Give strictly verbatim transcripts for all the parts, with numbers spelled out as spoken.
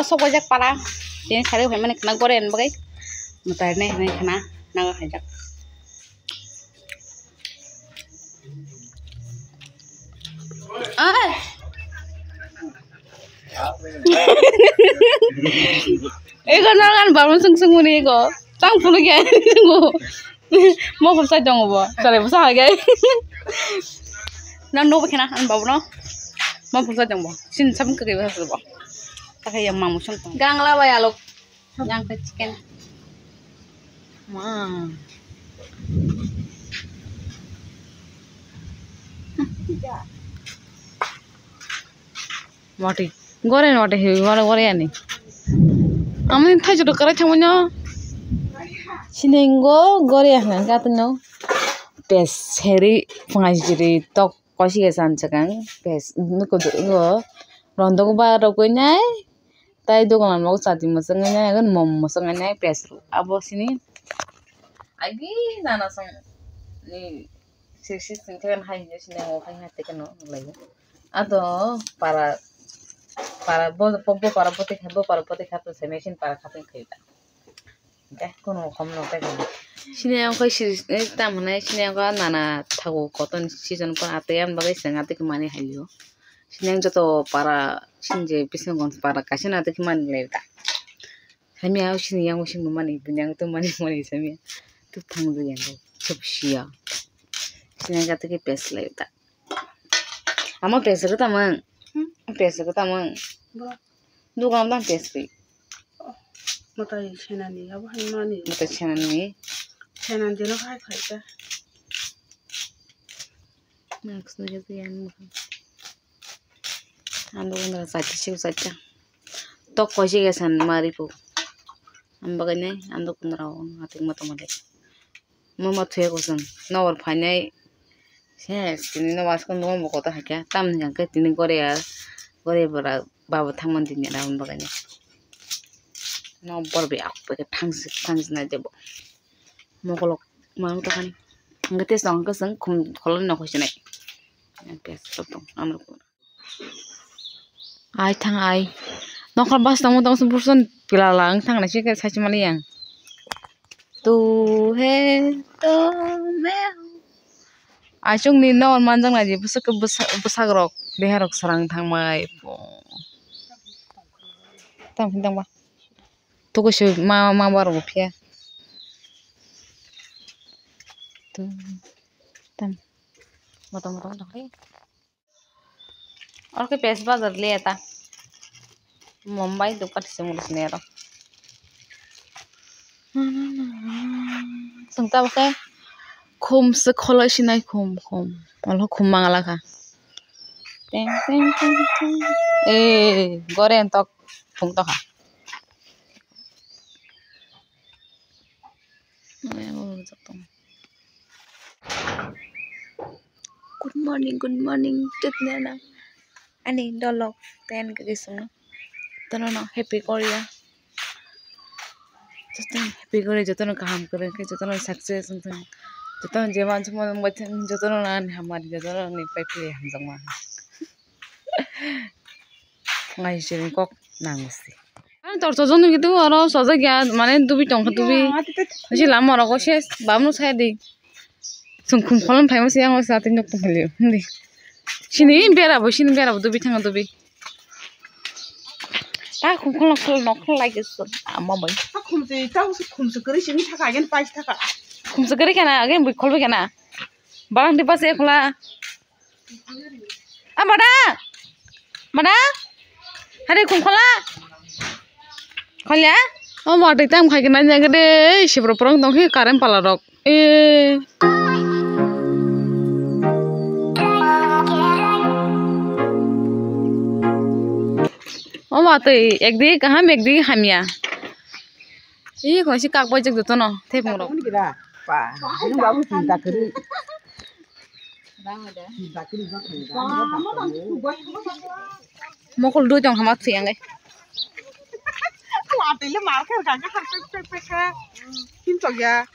Sok bajak para. Tini sari phaimani khna gore ani bagwi. Mwtai nai hinwi khna nago haijak. Ai. Ego nagan babu sung sung muni ego. Tang phunu kya. Mo phuru sai tongo bo. Chale bo sa hage. Nang no khena an babu no. Mo phuru sai tongo bo. Sin sabun kake bo sa bo. Ta khe yang mamu sung tong. Gangla bai alok. Yang khe chicken. Ma. Mati. Gore mati hiwi gore gore ani. Amoni thai joto karai thangmano. Sinengo gore hwnka gatno. Pes heri phungai jiri tok kosi ge san chakang. Pes nuko do ngo. Rondok ba rogoi nai. Tai dogan mo chati mo sangai nai, mom mo sangai nai, pes abo sini. Agi nana sang ni. Sisi singkhe hai hinwi sini ang ukhai ha tei kheno nukhlaio. Ado para, para bo, bo, bo para bwtwi kha, bo para bwtwi kha to se machine para kha tong khaida. Hingkhe kunu khom no tei kheno. Sini ang khai siri, eh, tam hwnai sini ang nana thago cotton season ko atwi ang bagwi seng atwi khe mani haio. Sini ang joto para sini je bisingo para kaisa na atwi khe mani lai da. Hamya o sini yang o sini mani, bini yang to mani mani samya. Tu thang du yang o, chop siya. Sini yang kata ke pes lai ta. Ama pes ko tamang. Hmm? Pes ko tamang. Ba. Dukan dang pes ko. Matai senani, abo hai mani. Matai senani. Senani jeno khai khai ta. Next no jati yang. Ando kundra sati siu sati. Tok koisi ke san mari pu. Am bagai nai ando kundra o atik ma tongma le. Mama thuya ko san. Nowar phainai. Se tini no was kon mo kota hakya. Tam jang ke tini gore ya. Gore bara baba thangman tini ra am bagai nai. No bor be ak pe ke thang sik thang sik nai debo. Mokolok mang tokani. Ang ke tes tong ke sang khum kholon no khosinai. Pes tok tong amro. Ai thang ai. Nokol bus tamo tamo se burson pilala ang thang nai se ke sai mali yang. Tu he to me. Ai chung ni no manjang nai je bwswk bwswk rok deha rok sarang thang mai. Tam hin tang ba. Tuku se ma ma bar bo phiya. Tu tam. Motom motom thang. Oro khe pes bazar le ta. Mumbai dukan se mulu sini aro. Tong ta khe khum se kholai sinai khum khum. Olo khum mangala kha. Teng teng teng teng. Eh, gore entok khum to kha. Good morning, good morning, jotno no. Ani dolok ten kagwi songno. Jotono no happy Korea. Jotono happy Korea, jotono kaham kwrwng khe, jotono success wngthung. Jotono je mansa mo wngbaithung, jotono ani hamari, jotono ani pai philwi hamjakma. Ngai sini kok nang si. Ani tor chojak nugwi tongo oro chojak ya mane dubi tongkha dubi. Bisi lama rogo se bamno saya di. Song khum kholom phaima se yang sa tin nok tong phali. Hindi. Sini bera bo sini bera bo dubi thanga dubi. Ta khum kholom kholom nok kholom lai ke so ama bai. Ta khum se ta khum se kari sini thaka agen pais thaka. Khum se kari kana agen bui kholbe kana. Barang di pas ekla. A mada. Mada. Hari khum khola. Kholya. O mada tam khai kena nya gede. Sibro prong tong khe karen pala rok. E. O ma tei ekdi kaham ekdi hamya. Ih, kok si kak bojak jotono, tepung rok. Ini kira, pa, ini babu cinta kiri. Mokol dui tong hama thwi ang. Latele marker kaka har pek pek pek ha. Tin chok ya.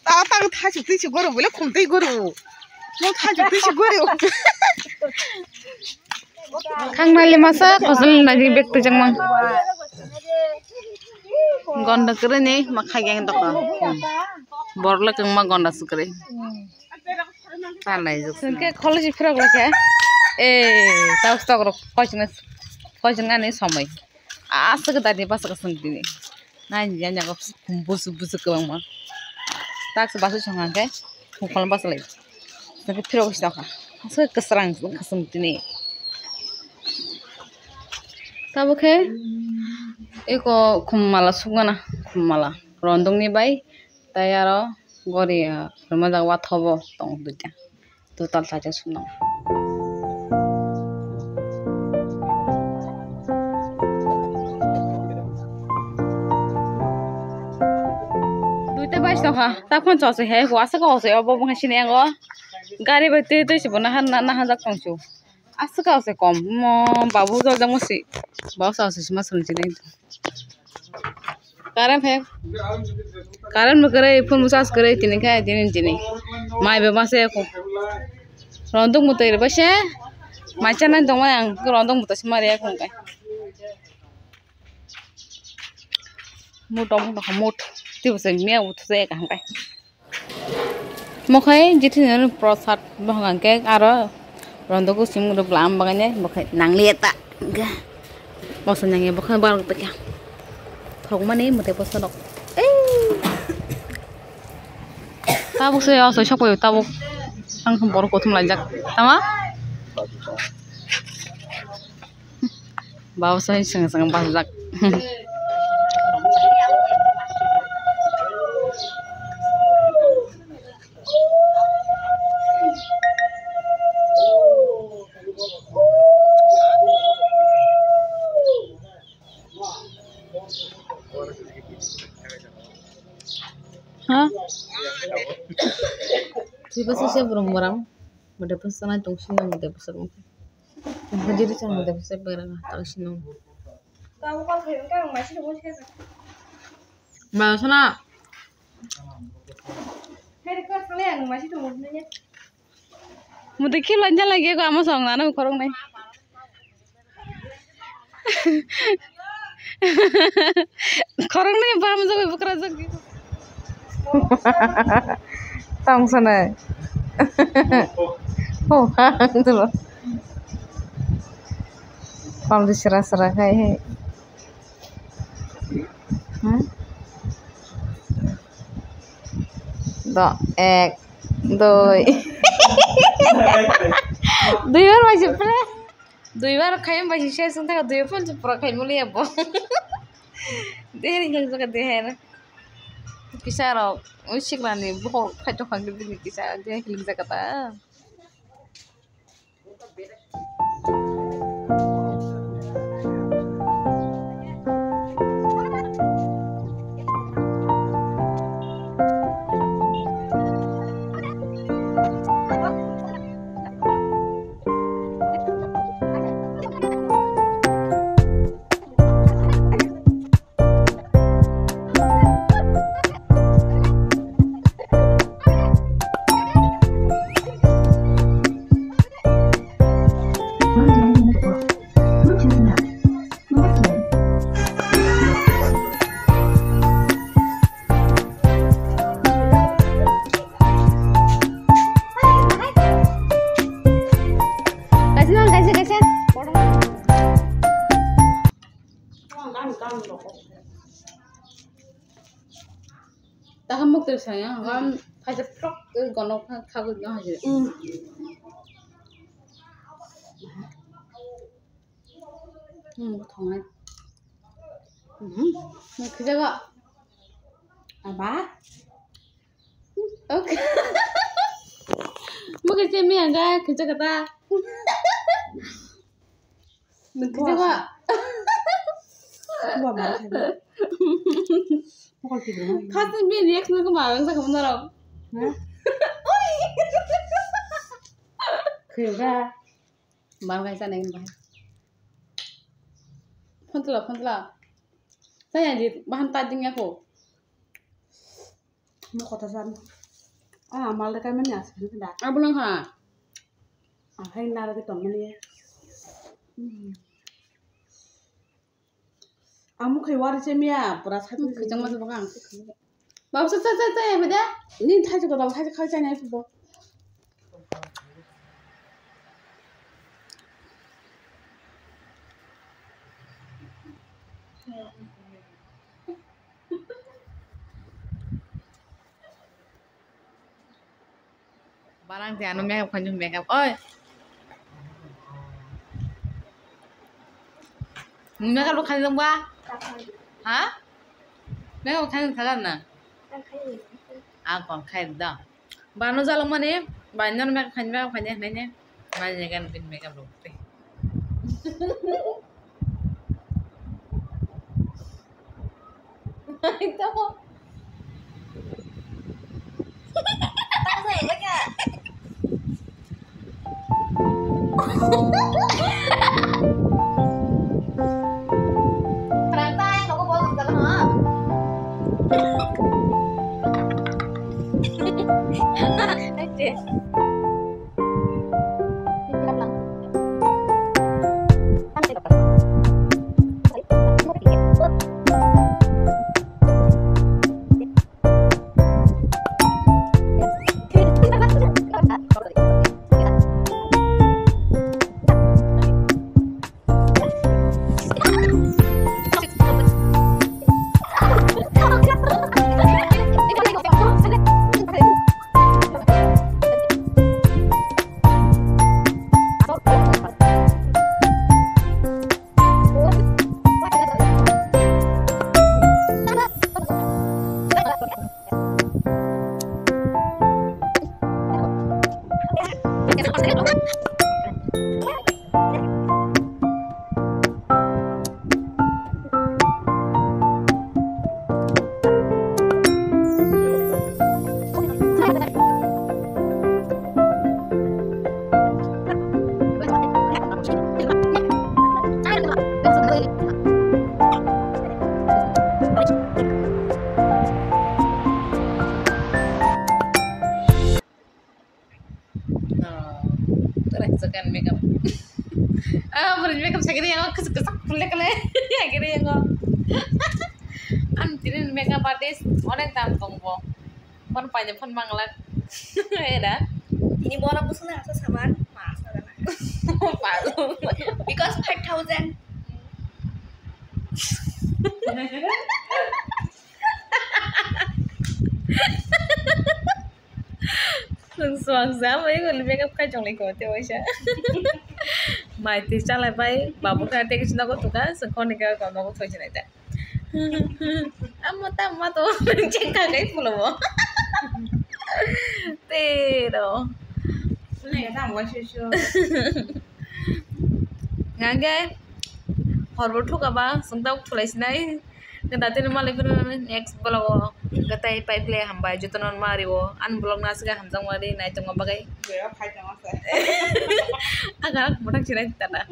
Ta ta tha chuk ti chuk goro bole khum tei goro. Mo tha chuk ti chuk goro. Khangnali masa kosol nadi bek twijak mang. Gonda kwrwi ni ma khaigeng toko. Borok le kwngma gonda swkri. Tanai juk. Hwnkhe kholosi phirok lekhe. Eh, tau stock rok koisna, koisna ni somoi. Aswk dadi bwswk swng tini. Nai ya nya busu busu kwbangma. Tak se basu song hangke. Mukholom basalai. Sangke phirok si tokha. Aswk kwsrang khasung tini. Tabuk khe eko khum mala sukmana, khum mala. Rondong ni bai. Tai aro gori, ah, rwmajak wathobo tongo duita. Total chaijak swnam. Duita bai tongkha, ta phone choswi hai, waswk kosoi obo bwkha sini yango. Gari bai twi twi se bo naha, naha jak tongsu. Aswk kosoi kom, mo babu jol jak mosi. Babu choswi sima swrwng sinai. Current hai, current bo kwrwi, phone bo charge kwrwi, tini khe tini tini. Mai bo masa ya kho. Rondong mwtai rwbaise mai chanai tongmani ang, rondong mwtai se ma riya kho hwnkhe. Mut rok wngkha mut, tei bo chwng miya bo thusa ya kaham khe. Mokhai jithini prosad bohong hwnkhe aro rondok kusum rwgwla ang bagwi nai, bokhai nangliya ta hwnkhe. Moso nangya bokhai barok tongya. Thokmani mwtai bwsarok. Ei. Tabuk se asoi sokphaio tabuk. Ang borok kothom laijak. Tama? Babo sai seng seng bajak. Ha? Siapa sih siapa burung-burung? Mode pesan aja dong sini, mode pesan mungkin. Jadi sana mode pesan berang tak sini. Ba sana. Mode kilo aja lagi aku ama song nana korong nih. Khoroknwi bam jagwi bwkrajak. Tong sanai. Ho, ha, dulu. Pamdi sera sera khai hai. Hmm? Do, ek, doi. Dui bar bai se pre. Duibar khai bai se se sung ta duibar phone se pura khai muli abo. Deri ngang jaga de hai na. Kisa rok oi sikla ni bohor khai to khang de kisa de hiling jaga ta. Kaisa, kaisa, kaisa. Taham mukti saya, kan, kaisa prok, eh, gonok, kan, kagul, kan, haji. Hmm, thongnai. Hmm, khija ga. Aba. Okay. Mukhe se mi anga khija kata. Khija ga. Khija ga. Khasa mi reaction ko ma ang sa kamna ro. Khija. Bal gai sa neng bai. Phone tla, phone tla. Saya di bahan tading ya ko. Mo kota san. Ah, mal de kai mani as kan da. Abu nang ha. Ah, hai nara de tong mani. Amu khai wari che miya pura sati. Khajang ma sabang ang. Babu sa sa sa sa ya beda. Ni thai ko dal thai khai chai nai bo. Barang te ano makeup khainwi makeup. Oi. Makeup lo khainwi ba? Ha? Makeup khainwi thagar na? Ang kon khai da. Bano jalok mani, bano makeup khainwi makeup khainwi hwnwi ne. Mai ne gan bin makeup lo. Ito. Tara hisakan makeup. Ah, beri makeup sakiri yang aku kesak kesak pulek le. Sakiri yang aku. Am tini makeup artist onek dam tong bo. Phone paina phone manglak. Era. Ini bora busna asa saban mas na dana. Palu. Because five thousand. Swang swang sa bai guli makeup khai chonglai ko te waisa. Mai twi chalai bai babu kha te kisi nogo tuka se khoni ka ko nogo thoi jinai ta. Amo ta ma to chengka kai pulo bo. Tero. Ngai ta mo shu shu. Ngai hor bo thuka ba sung ta thulai sinai. Kata tini malik next vlog o gatai pai phle hambai jotono mari o an vlog na siga hamjang mari nai tongma bagai. Aga mothang sinai tata.